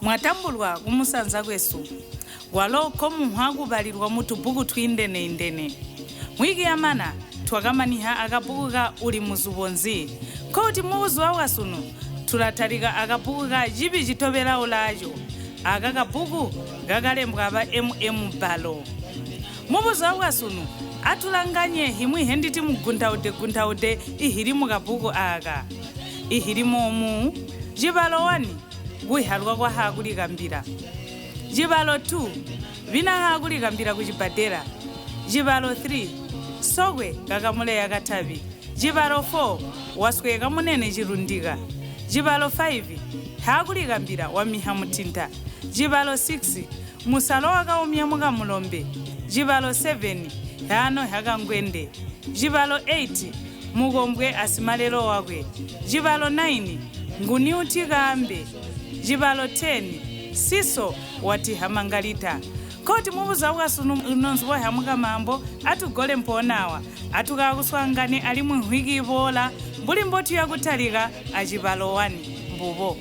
Mwatambulwa kumusanza kwesu, kwalo nkomunhwa kubalilwa mutubbuku twiindene-indene. Mwiki yamana twakamaniha akabbuku ka Uli Muzubo Nzi? Nkokuti mubuzuba bwasunu tulatalika akabbuku ka Cibi Citobela Ulaaco. Aaka kabbuku kakalembwa aba MM Balo. Mubuzuba bwasunu atulanganye himwi henditi muguntaude-guntaude ihili mukabbuku aaka. Ihili moomu, Cibalo 1, Kuhyalwa kwa haakulikambila. Cibalo 2, Bina haakulikambila kucibbadela. Cibalo 3, Sokwe kakamuleya katabi. Cibalo 4, Wasweeka munene cilundika. Cibalo 5, Haakulikambila wamiha mutinta. Cibalo 6, Musalo wakaumya mukamulombe. Cibalo 7, Hyaano hyakangwende. Cibalo 8, Mukombwe asimalelo wakwe. Cibalo 9, Nguni uti kaambe? Cibalo 10, Siso wati hamangalita. Nkokuti mubuzuba bwasunu nonzubo hyamuka-maambo atugole mpoona awa. Atukaakuswaangane alimwi nhwiki iboola mbuli mbotuya kutalika acibalo 1. Mbubo.